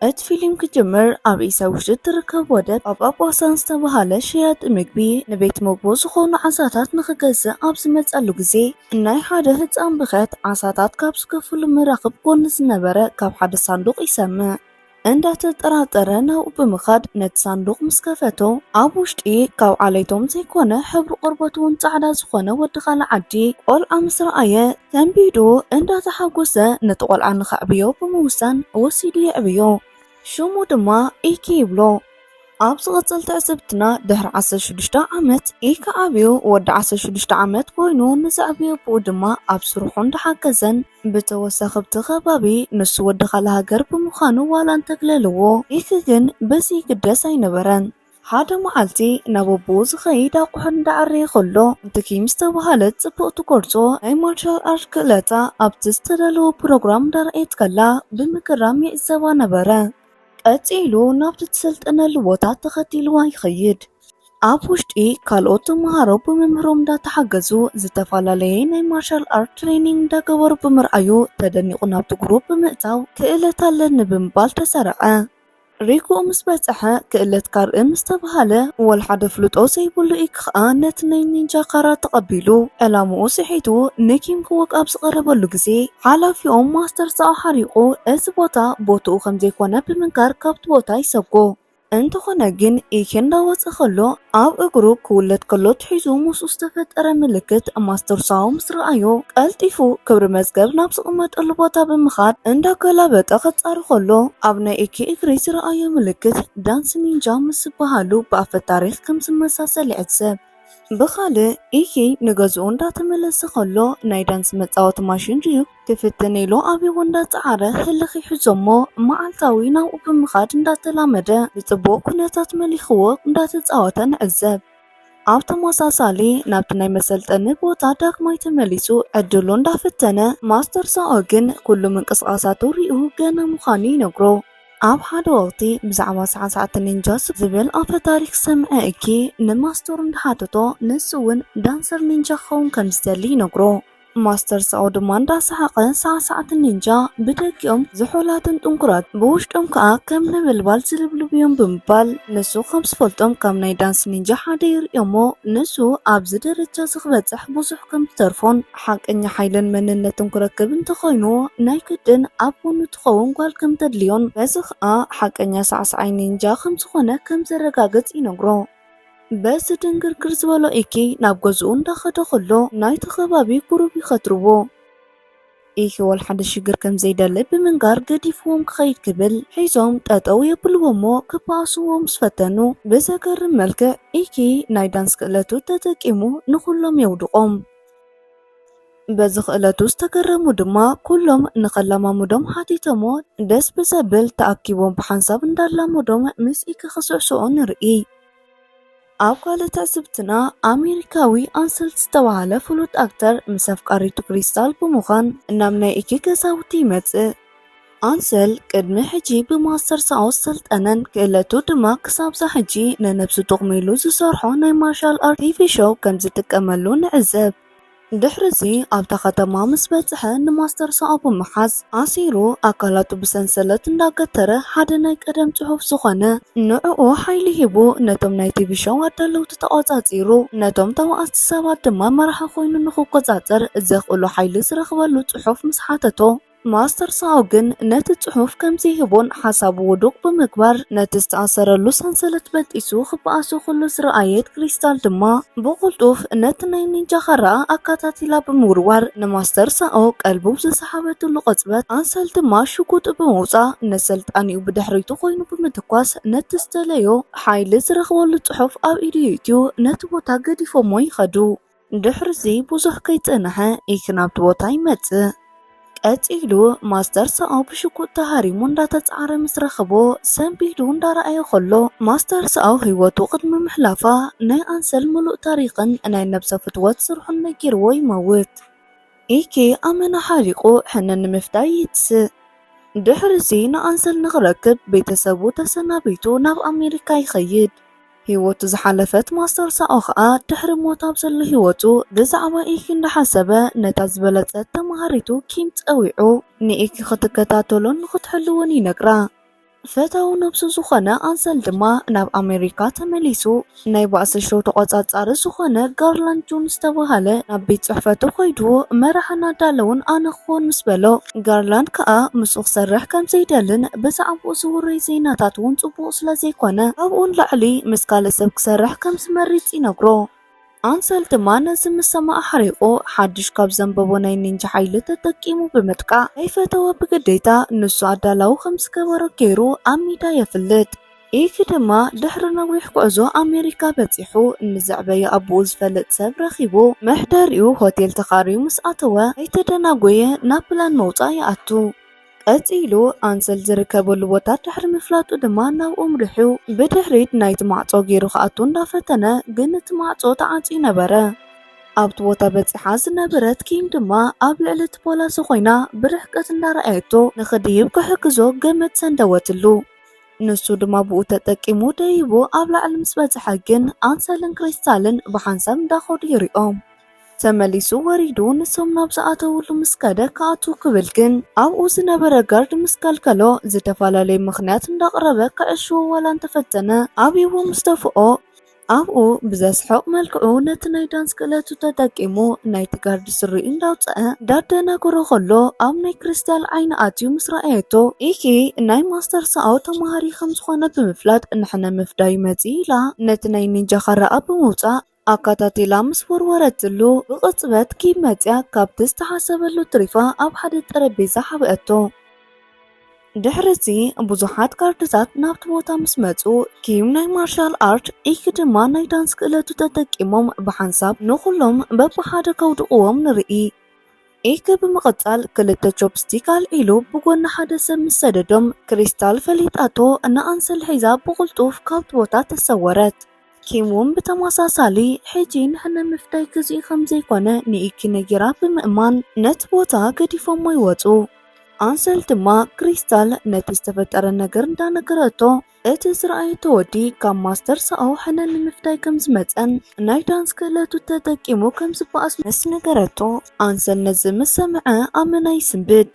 እቲ ፊልም ክጅምር ኣብ ኢሳይ ውሽጢ እትርከብ ወደብ ኣብ ኣባሳን ዝተባህለ ሸያጢ ምግቢ ንቤት ምግቡ ዝኾኑ ዓሳታት ንኽገዝእ ኣብ ዝመጸሉ ግዜ ናይ ሓደ ህጻን ብኽያት ዓሳታት ካብ ዝከፍሉ መራኽብ ጎኒ ዝነበረ ካብ ሓደ ሳንዱቕ ይሰምዕ። እንዳተጠራጠረ ናብኡ ብምኻድ ነቲ ሳንዱቕ ምስ ከፈቶ ኣብ ውሽጢ ካብ ዓሌቶም ዘይኮነ ሕብሪ ቆርበቱ እውን ጻዕዳ ዝኾነ ወዲ ካልእ ዓዲ ቆልዓ ምስ ረኣየ ሰንቢዱ እንዳተሓጎሰ ነቲ ቆልዓ ንኸዕብዮ ብምውሳን ወሲዱ የዕብዮ። ሽሙ ድማ ኢኪ ይብሎ። ኣብ ዝቕጽል ትዕዝብትና ድሕሪ ዓሰርተ ሽዱሽተ ዓመት ኢኪ ዓብዩ ወዲ ዓሰርተ ሽዱሽተ ዓመት ኮይኑ ንዘዕብዮ ኣቦኡ ድማ ኣብ ስርሑ እንዳሓገዘን ብተወሳኺ ኣብቲ ከባቢ ንሱ ወዲ ካልእ ሃገር ብምዃኑ ዋላ እንተግለልዎ ኢኪ ግን በዚ ይግደስ ኣይነበረን። ሓደ መዓልቲ ናብ ኣቦኡ ዝኸይድ ኣቑሑ እንዳዓረየ ከሎ ቲኪም ዝተባህለት ጽብቕቲ ጎርዞ ናይ ማርሻል ኣርት ክእለታ ኣብቲ ዝተዳለወ ፕሮግራም እንዳረኣየት ከላ ብምግራም ይዕዘባ ነበረ። ቀጺሉ ናብቲ ትሰልጠነሉ ቦታ ተኸቲልዋ ይኸይድ። ኣብ ውሽጢ ካልኦት ተምሃሮ ብመምህሮም እንዳተሓገዙ ዝተፈላለየ ናይ ማርሻል ኣርት ትሬኒንግ እንዳገበሩ ብምርኣዩ ተደኒቑ ናብቲ ግሩፕ ብምእታው ክእለት ኣለኒ ብምባል ተሰረዐ። ሪኩኡ ምስ በጽሐ ክእለት ካርኢ ምስ ተባሃለ ወላ ሓደ ፍልጦ ዘይብሉ ኢኪ ከኣ ነቲ ናይ ኒንጃ ካራ ተቐቢሉ ዕላምኡ ስሒቱ ንኪም ክወግ ኣብ ዝቐረበሉ ግዜ ሓላፊኦም ማስተር ሳኦ ሓሪቑ እዚ ቦታ ቦትኡ ከም ዘይኮነ ብምንካር ካብቲ ቦታ ይሰጎ። እንተኾነ ግን ኢኪ እንዳወጸ ከሎ ኣብ እግሩ ክውለድ ከሎ ትሒዙ ምስኡ ዝተፈጠረ ምልክት ማስተር ሳኦ ምስ ረኣዮ ቀልጢፉ ክብሪ መዝገብ ናብ ዝቕመጠሉ ቦታ ብምኻድ እንዳገላበጠ ክጻሪ ከሎ ኣብ ናይ ኢኪ እግሪ ዝረኣዮ ምልክት ዳንስ ኒንጃ ምስ ዝበሃሉ ብኣፈ ታሪኽ ከም ዝመሳሰል ይዕዘብ። ብኻልእ ኢኪ ንገዝኡ እንዳተመለሰ ከሎ ናይ ዳንስ መጻወቲ ማሽን ድዩ ክፍትን ኢሉ ኣብይዎ እንዳጸዓረ ህልኽ ይሕዞ እሞ መዓልታዊ ናብኡ ብምኻድ እንዳተላመደ ብጽቡቕ ኩነታት መሊኽዎ እንዳተጻወተ ንዕዘብ። ኣብ ተመሳሳሊ ናብቲ ናይ መሰልጠኒ ቦታ ዳግማይ ተመሊሱ ዕድሉ እንዳፈተነ ማስተር ሳኦ ግን ኩሉ ምንቅስቓሳቱ ሪኡ ገና ምዃኑ ይነግሮ። ኣብ ሓደ ወቕቲ ብዛዕባ ሳዕሳዕቲ ኒንጃ ዝብል ኣፈ ታሪክ ዝሰምዐ ኢኪ ንማስተሩ እንዳሓተቶ ንሱ እውን ዳንሰር ኒንጃ ክኸውን ከም ዝደሊ ይነግሮ። ማስተር ሳኦ ድማ እንዳሰሓቐ ሳዕሳዕቲ ኒንጃ ብደጊኦም ዝሑላትን ጥንኩራት ብውሽጦም ከኣ ከም ነበልባል ዝልብልቡ እዮም ብምባል ንሱ ከም ዝፈልጦም ካብ ናይ ዳንስ ኒንጃ ሓደ ይርእዮ እሞ ንሱ ኣብዚ ደረጃ እዚ ክበጽሕ ብዙሕ ከም ዝተርፎን ሓቀኛ ሓይልን መንነትን ክረክብ እንተኾይኑ ናይ ግድን ኣብ ጎኑ ትኸውን ጓል ከም ተድልዮን በዚ ከኣ ሓቀኛ ሳዕሳዓይ ኒንጃ ከም ዝኾነ ከም ዘረጋግጽ ይነግሮ። በዚ ድንግርግር ዝበሎ ኢኪ ናብ ገዝኡ እንዳኸደ ከሎ ናይቲ ከባቢ ጉሩብ ይኸትርዎ። ኢኪ ወላ ሓደ ሽግር ከም ዘይደሊ ብምንጋር ገዲፍዎም ክኸይድ ክብል ሒዞም ጠጠው የብልዎ እሞ ክበኣስዎ ምስ ፈተኑ ብዘገርም መልክዕ ኢኪ ናይ ዳንስ ክእለቱ ተጠቂሙ ንኹሎም የውድቖም። በዚ ክእለቱ ዝተገረሙ ድማ ኩሎም ንኸለማምዶም ሓቲቶሞ ደስ ብዘብል ተኣኪቦም ብሓንሳብ እንዳላመዶም ምስ ኢኪ ክስዕስዑ ንርኢ። ኣብ ካልእ ትዕዝብትና ኣሜሪካዊ ኣንሰልት ዝተባህለ ፍሉጥ ኣክተር ምስ ኣፍቃሪቱ ክሪስታል ብምዃን ናብ ናይ ኢኪ ገዛውቲ ይመጽእ። ኣንሰል ቅድሚ ሕጂ ብማስተር ሳኦ ዝሰልጠነን ክእለቱ ድማ ክሳብዛ ሕጂ ንነብሱ ጥቕሚ ኢሉ ዝሰርሖ ናይ ማርሻል ኣርት ቲቪ ሾው ከም ዝጥቀመሉ ንዕዘብ። ድሕሪ እዚ ኣብታ ከተማ ምስ በጽሐ ንማስተር ሳኦ ብምሓዝ ኣሲሩ ኣካላቱ ብሰንሰለት እንዳገተረ ሓደ ናይ ቀደም ጽሑፍ ዝኾነ ንዕኡ ሓይሊ ሂቡ ነቶም ናይ ቲቪ ሾው ኣዳለውቲ ተቖጻጺሩ ነቶም ተዋኣስቲ ሰባት ድማ መራሒ ኮይኑ ንኽቆጻጸር ዘኽእሎ ሓይሊ ዝረኽበሉ ጽሑፍ ምስ ሓተቶ ማስተር ሳኦ ግን ነቲ ጽሑፍ ከም ዘይህቦን ሓሳቡ ውዱቕ ብምግባር ነቲ ዝተኣሰረሉ ሰንሰለት በጢሱ ክበኣሶ ከሎ ዝረኣየት ክሪስታል ድማ ብቕልጡፍ ነቲ ናይ ኒንጃ ካራ ኣከታቲላ ብምውርዋር ንማስተር ሳኦ ቀልቡ ብዝሰሓበትሉ ቅጽበት ኣንሰል ድማ ሽጉጡ ብምውጻእ ነሰልጣኒኡ ብድሕሪቱ ኮይኑ ብምትኳስ ነቲ ዝደለዮ ሓይሊ ዝረኽበሉ ጽሑፍ ኣብ ኢዱ የእትዩ ነቲ ቦታ ገዲፎሞ ይኸዱ። ድሕሪዚ ብዙሕ ከይጸንሐ ኢኪ ናብቲ ቦታ ይመጽእ። ቀጺሉ ማስተር ሳኦ ብሽጉጥ ተሃሪሙ እንዳተጻዕረ ምስ ረኸቦ ሰንቢዱ እንዳረኣዮ ከሎ ማስተር ሳኦ ህይወቱ ቅድሚ ምሕላፋ ናይ ኣንሰል ምሉእ ታሪኽን ናይ ነብሰ ፍትወት ስርሑን ነጊርዎ ይመውት። ኢኪ ኣመና ሓሪቑ ሕነ ንምፍዳይ ይትስእ። ድሕሪዚ ንኣንሰል ንኽረክብ ቤተሰቡ ተሰናቢቱ ናብ ኣሜሪካ ይኸይድ። ህይወቱ ዝሓለፈት ማስተር ሳኦ ኸኣ ድሕሪ ሞት ኣብ ዘሎ ህይወቱ ብዛዕባ ኢኪ እንዳሓሰበ ነታ ዝበለጸት ተማሃሪቱ ኪም ጸዊዑ ንኢኪ ክትከታተሎን ንኽትሕልዎን ይነግራ። ፈታዊ ነብሱ ዝኾነ ኣንሰል ድማ ናብ ኣሜሪካ ተመሊሱ። ናይ ባእሲ ሾው ተቖጻጻሪ ዝኾነ ጋርላንድ ጆን ዝተባሃለ ናብ ቤት ጽሕፈቱ ከይዱ መራሕን ኣዳለውን ኣነ ክኾን ምስ በሎ፣ ጋርላንድ ከኣ ምስኡ ክሰርሕ ከም ዘይደልን ብዛዕባኡ ዝውረይ ዜናታት እውን ጽቡቕ ስለ ዘይኮነ ካብኡ ንላዕሊ ምስ ካልእ ሰብ ክሰርሕ ከም ዝመርጽ ይነግሮ። ኣንሰል ድማ ነዚ ምስ ሰምዐ ሓሪቑ ሓድሽ ካብ ዘንበቦ ናይ ኒንጃ ሓይሊ ተጠቂሙ ብምጥቃዕ ከይፈተወ ብግዴታ ንሱ ኣዳላዊ ከም ዝገበሮ ገይሩ ኣብ ሜዳ የፍልጥ። ኢኪ ድማ ድሕሪ ነዊሕ ጉዕዞ ኣሜሪካ በጺሑ ንዘዕበየ ኣቦኡ ዝፈልጥ ሰብ ረኺቡ መሕደሪኡ ሆቴል ተኻርዩ ምስ ኣተወ ከይተደናጎየ ናብ ፕላን መውጻእ ይኣቱ። ቀጺሉ ኣንሰል ዝርከበሉ ቦታ ድሕሪ ምፍላጡ ድማ ናብኡ ኣምሪሑ ብድሕሪት ናይቲ ማዕጾ ገይሩ ክኣቱ እንዳፈተነ ግን እቲ ማዕጾ ተዓጽዩ ነበረ። ኣብቲ ቦታ በጺሓ ዝነበረት ኪም ድማ ኣብ ልዕሊ እቲ ፖላሲ ኮይና ብርሕቀት እንዳረኣየቶ ንኽድይብ ክሕግዞ ገመድ ሰንደወትሉ። ንሱ ድማ ብኡ ተጠቂሙ ደይቡ ኣብ ላዕሊ ምስ በጽሐ ግን ኣንሰልን ክሪስታልን ብሓንሳብ እንዳኸዱ ይሪኦም። ተመሊሱ ወሪዱ ንሶም ናብ ዝኣተውሉ ምስ ከደ ክኣቱ ክብል ግን ኣብኡ ዝነበረ ጋርድ ምስ ከልከሎ ዝተፈላለየ ምኽንያት እንዳቕረበ ክዕሽዎ ዋላ እንተፈተነ ኣብይዎ ምስ ደፍኦ ኣብኡ ብዘስሕቕ መልክዑ ነቲ ናይ ዳንስ ክእለቱ ተጠቂሙ ናይቲ ጋርድ ስሪኡ እንዳውፀአ እንዳደናገሮ ከሎ ኣብ ናይ ክሪስታል ዓይኒ ኣትዩ ምስ ረኣየቶ ኢኪ ናይ ማስተር ሳኦ ተማሃሪ ከም ዝኾነ ብምፍላጥ ንሕነ ምፍዳይ መፂ ኢላ ነቲ ናይ ኒንጃ ካራኣ ብምውፃእ ኣካታቲላ ምስ ወርወረትሉ ብቕጽበት ኪም መፅያ ካብቲ ዝተሓሰበሉ ትሪፋ ኣብ ሓደ ጠረጴዛ ሓብአቶ። ድሕሪ እዚ ብዙሓት ጋርድታት ናብቲ ቦታ ምስ መጹ ኪም ናይ ማርሻል ኣርት ኢኪ ድማ ናይ ዳንስ ክእለቱ ተጠቂሞም ብሓንሳብ ንኹሎም በብሓደ ከውድቕዎም ንርኢ። ኢኪ ብምቕጻል ክልተ ቾፕስቲክ ኣልዒሉ ብጎኒ ሓደ ሰብ ምስ ሰደዶም ክሪስታል ፈሊጣቶ ንኣንሰል ሒዛ ብቕልጡፍ ካብቲ ቦታ ተሰወረት። ኪም እውን ብተመሳሳሊ ሕጂ ንሕነ ምፍዳይ ግዜኡ ከም ዘይኮነ ንኢኪ ነጊራ ብምእማን ነቲ ቦታ ገዲፎሞ ይወጹ። ኣንሰል ድማ ክሪስታል ነቲ ዝተፈጠረ ነገር እንዳነገረቶ እቲ ዝረኣየቶ ወዲ ካብ ማስተር ሳኦ ሕነ ንምፍዳይ ከም ዝመጸን ናይ ዳንስ ክእለቱ ተጠቂሙ ከም ዝበኣስ ምስ ነገረቶ ኣንሰል ነዚ ምስ ሰምዐ ኣመና ይስንብድ።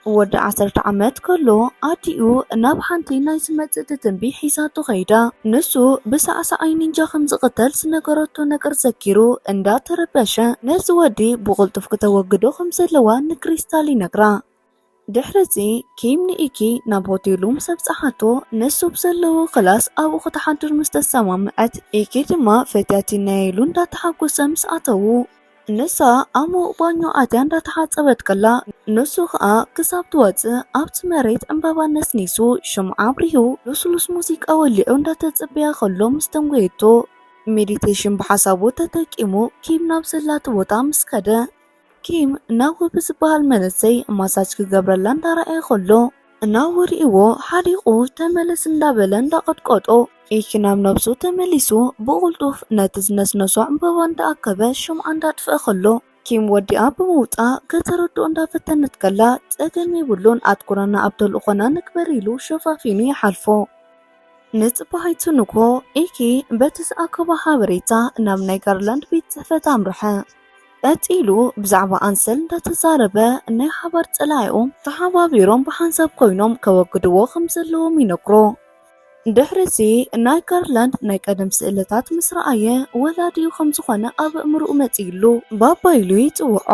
ወዲ ዓሰርተ ዓመት ከሎ ኣዲኡ ናብ ሓንቲ ናይ ዝመጽእ ትትንቢ ሒዛቶ ከይዳ። ንሱ ብሳዕሳዓይ ኒንጃ ከም ዝቕተል ዝነገረቶ ነገር ዘኪሩ እንዳተረበሸ ነዚ ወዲ ብቕልጡፍ ክተወግዶ ከም ዘለዋ ንክሪስታል ይነግራ። ድሕሪ እዚ ኪም ንኢኪ ናብ ሆቴሉ ምስ ኣብጽሓቶ ንሱ ብዘለዎ ክላስ ኣብኡ ክትሓድር ምስ ተሰማምዐት ኢኪ ድማ ፈትያትናያ ኢሉ እንዳተሓጎሰ ምስ ኣተዉ ንሳ ኣብ ሙቕ ባኞ ኣትያ እንዳተሓጸበት ከላ፣ ንሱ ኸኣ ክሳብ ትወጽእ ኣብቲ መሬት ዕምባባ ነስኒሱ፣ ሽምዓ ኣብሪሁ፣ ልስሉስ ሙዚቃ ወሊዑ እንዳተጸበያ ከሎ ምስ ደንጎየቶ፣ ሜዲቴሽን ብሓሳቡ ተጠቂሙ ኪም ናብ ዘላቶ ቦታ ምስ ከደ፣ ኪም ናብ ውቢ ዝበሃል መንእሰይ ማሳጅ ክገብረላ እንዳረኣየ ከሎ፣ እናወ ርእይዎ ሓዲቑ ተመለስ እንዳበለ እንዳቐጥቀጦ፣ ኢኪ ናብ ነብሱ ተመሊሱ ብቕልጡፍ ነቲ ዝነስነሶ ዕምባባ እንዳኣከበ ሽምዓ እንዳጥፍአ ከሎ፣ ኪም ወዲኣ ብምውጻእ ከተረድኦ እንዳፈተነት ከላ፣ ጸገም የብሉን ኣትኩሮና ኣብ ተልእኾና ንግበር ኢሉ ሸፋፊኑ ይሓልፎ። ንጽባሒቱ ንግሆ ኢኪ በቲ ዝኣከቦ ሓበሬታ ናብ ናይ ጋርላንድ ቤት ጽሕፈት ኣምርሐ። ቀጺሉ ብዛዕባ ኣንሰል እንዳተዛረበ ናይ ሓባር ጸላኢኦም ተሓባቢሮም ብሓንሳብ ኮይኖም ከወግድዎ ከም ዘለዎም ይነግሮ። ድሕሪ እዚ ናይ ጋርላንድ ናይ ቀደም ስእልታት ምስ ረኣየ ወላዲኡ ከም ዝኾነ ኣብ ኣእምርኡ መጺእሉ ባባ ኢሉ ይጽውዖ።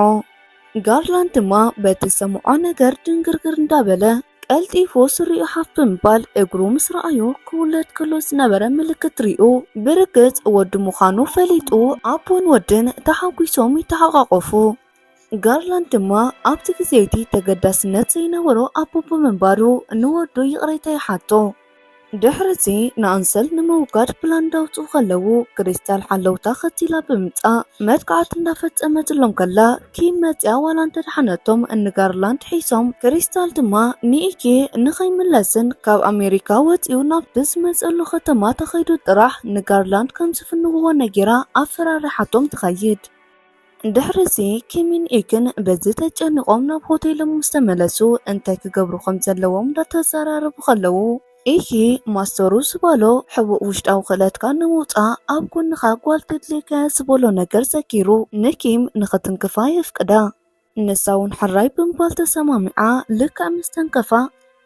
ጋርላንድ ድማ በቲ ዝሰምዖ ነገር ድንግርግር እንዳበለ ቀልጢፉ ስሪኡ ሓፍ ብምባል እግሩ ምስ ረኣዮ ክውለድ ከሎ ዝነበረ ምልክት ሪኡ ብርግጽ ወዱ ምዃኑ ፈሊጡ ኣቦን ወድን ተሓጒሶም ይተሓቋቆፉ። ጋርላንድ ድማ ኣብቲ ግዜ እቲ ተገዳስነት ዘይነበሮ ኣቦ ብምንባሩ ንወዱ ይቕሬታ ይሓቶ። ድሕሪ እዚ ንኣንሰል ንምውጋድ ፕላን እንዳውፅኡ ከለዉ ክሪስታል ሓለውታ ከቲላ ብምምፃእ መጥቃዕቲ እንዳፈፀመትሎም ከላ ኪም መፅያ ዋላ እንተድሓነቶም ንጋርላንድ ሒሶም ክሪስታል ድማ ንኢኪ ንኸይምለስን ካብ ኣሜሪካ ወፂኡ ናብቲ ዝመፀሉ ከተማ ተኸይዱ ጥራሕ ንጋርላንድ ከም ዝፍንውዎ ነጊራ ኣፈራሪሓቶም ትኸይድ። ድሕሪ እዚ ኪምን ኢክን በዚ ተጨኒቖም ናብ ሆቴሎም ምስ ተመለሱ እንታይ ክገብሩ ከም ዘለዎም እንዳተዘራረቡ ከለዉ ኢኪ ማስተሩ ዝበሎ ሕቡእ ውሽጣዊ ክእለትካ ንምውፃእ ኣብ ጎንኻ ጓል ተድልየካ እያ ዝበሎ ነገር ዘኪሩ ንኪም ንኽትንክፋ የፍቅዳ። ንሳ እውን ሕራይ ብምባል ተሰማሚዓ ልክዕ ምስ ተንከፋ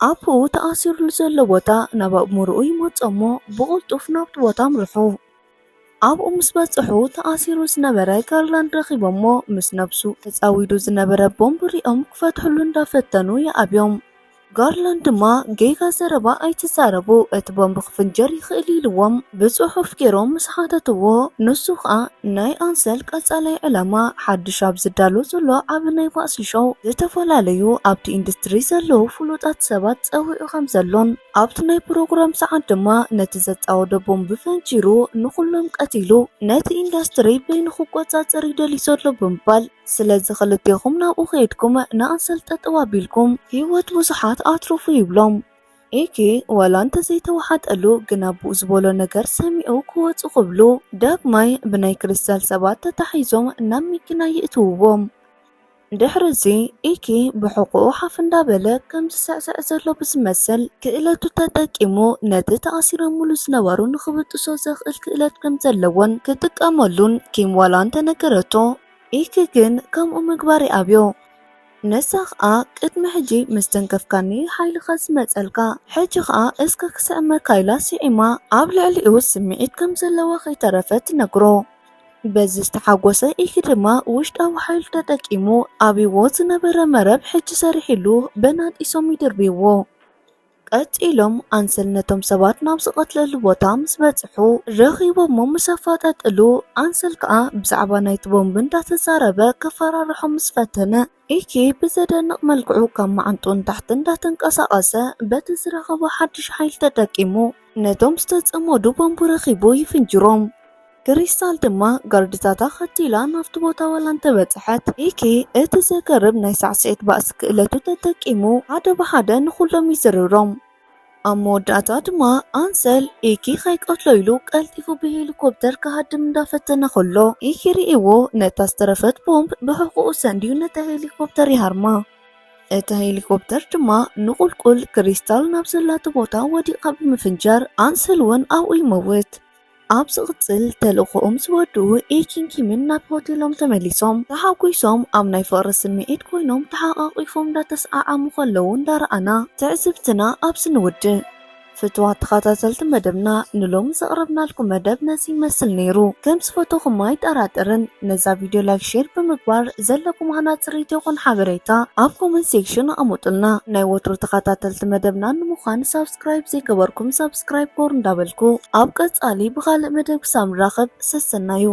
ኣቦኡ ተኣሲሩሉ ዘሎ ቦታ ናብ ኣእምሮኡ ይመጾ እሞ ብቕልጡፍ ናብቲ ቦታ ኣምርሑ። ኣብኡ ምስ በጽሑ ተኣሲሩ ዝነበረ ጋርላንድ ረኺቦሞ ምስ ነብሱ ተጻዊዱ ዝነበረ ቦምብ ሪኦም ክፈትሕሉ እንዳፈተኑ ይኣብዮም። ጋርላንድ ድማ ጌጋ ዘረባ ኣይትዛረቡ፣ እቲ ቦምብ ክፍንጀር ይኽእል ኢልዎም ብጽሑፍ ገይሮም ምስ ሓተትዎ፣ ንሱ ኸኣ ናይ ኣንሰል ቀጻላይ ዕላማ ሓድሽ ኣብ ዝዳሎ ዘሎ ዓቢ ናይ ባእሲ ሾው ዝተፈላለዩ ኣብቲ ኢንዱስትሪ ዘለዉ ፍሉጣት ሰባት ጸዊዑ ከም ዘሎን ኣብቲ ናይ ፕሮግራም ሰዓት ድማ ነቲ ዘጻወዶ ቦምብ ፈንጂሩ ንኹሎም ቀቲሉ ነቲ ኢንዱስትሪ በይኑ ክቆጻጸር ይደሊ ዘሎ ብምባል ስለዚ ክልቴኹም ናብኡ ከይድኩም ንኣንሰል ጠጠው ኣቢልኩም ህይወት ብዙሓት ኣትርፉ ይብሎም። ኢኪ ዋላ እንተዘይተዋሓጠሉ ግን ኣቦኡ ዝበሎ ነገር ሰሚዑ ክወጹ ክብሉ ዳግማይ ብናይ ክሪስታል ሰባት ተታሒዞም ናብ መኪና ይእትውዎም። ድሕሪ እዚ ኢኪ ብሕቑኡ ሓፍ እንዳበለ ከም ዝስዕስዕ ዘሎ ብዝመስል ክእለቱ ተጠቂሙ ነቲ ተኣሲሮምሉ ዝነበሩ ንኽብጥሶ ዘኽእል ክእለት ከም ዘለዎን ክጥቀመሉን ኪም ዋላ እንተነገረቶ ኢኪ ግን ከምኡ ምግባር ይኣብዮ። ንሳ ኸኣ ቅድሚ ሕጂ ምስ ተንከፍካኒ ሓይልኻ ዝመጸልካ፣ ሕጂ ኸኣ እስከ ክስዕመካ ኢላ ስዒማ ኣብ ልዕሊኡ ስምዒት ከም ዘለዋ ከይተረፈ ትነግሮ። በዚ ዝተሓጎሰ ኢኪ ድማ ውሽጣዊ ሓይሉ ተጠቂሙ ኣብይዎ ዝነበረ መረብ ሕጂ ሰሪሒሉ በናጢሶም ይድርብይዎ። ቀጺሎም ኣንሰል ነቶም ሰባት ናብ ዝቐትለሉ ቦታ ምስ በጽሑ ረኺቦሞ ምስ ኣፋጠጥሉ ኣንሰል ከኣ ብዛዕባ ናይቲ ቦምብ እንዳተዛረበ ከፈራርሖም ምስ ፈተነ ኢኪ ብዘደንቕ መልክዑ ካብ መዓንጥኡ ንታሕቲ እንዳተንቀሳቐሰ በቲ ዝረኸቦ ሓድሽ ሓይሊ ተጠቂሙ ነቶም ዝተጸመዱ ቦምብ ረኺቡ ይፍንጅሮም። ክሪስታል ድማ ጋርድታታ ኸቲላ ናብቲ ቦታ ዋላ እንተበጽሐት፣ ኢኪ እቲ ዘገርም ናይ ሳዕስዒት ባእሲ ክእለቱ ተጠቂሙ ሓደ ብሓደ ንኹሎም ይዝርሮም። ኣብ መወዳእታ ድማ ኣንሰል ኢኪ ኸይቀትሎ ኢሉ ቀልጢፉ ብሄሊኮፕተር ክሃድም እንዳፈተነ ኸሎ ኢኪ ርእይዎ ነታ ዝተረፈት ቦምብ ብሕቑኡ ሰንድዩ ነታ ሄሊኮፕተር ይሃርማ። እታ ሄሊኮፕተር ድማ ንቑልቁል ክሪስታል ናብ ዘላቶ ቦታ ወዲቓ ብምፍንጃር ኣንሰል እውን ኣብኡ ይመውት። ኣብ ዝቕጽል ተልእኾኦም ዝወድኡ ኢኪን ኪምን ናብ ሆቴሎም ተመሊሶም ተሓጒሶም ኣብ ናይ ፍቕሪ ስምዒት ኮይኖም ተሓቓቒፎም እንዳተሰዓዓሙ ከለዉ እንዳረኣና ትዕዝብትና ኣብዚ ንውድእ። ፍትዋት ተኸታተልቲ መደብና ንሎሚ ዘቕረብናልኩም መደብ ነዚ ይመስል ነይሩ። ከም ዝፈተኹም ኣይጠራጠርን። ነዛ ቪድዮ ላይክ ሼር ብምግባር ዘለኩም ሃናጺ ርእይቶ ይኹን ሓበሬታ ኣብ ኮመንት ሴክሽን ኣቐምጡልና። ናይ ወትሩ ተኸታተልቲ መደብና ንምዃን ሳብስክራይብ ዘይገበርኩም ሳብስክራይብ ጎር እንዳበልኩ ኣብ ቀጻሊ ብኻልእ መደብ ክሳብ ንራኸብ ሰሰናዩ።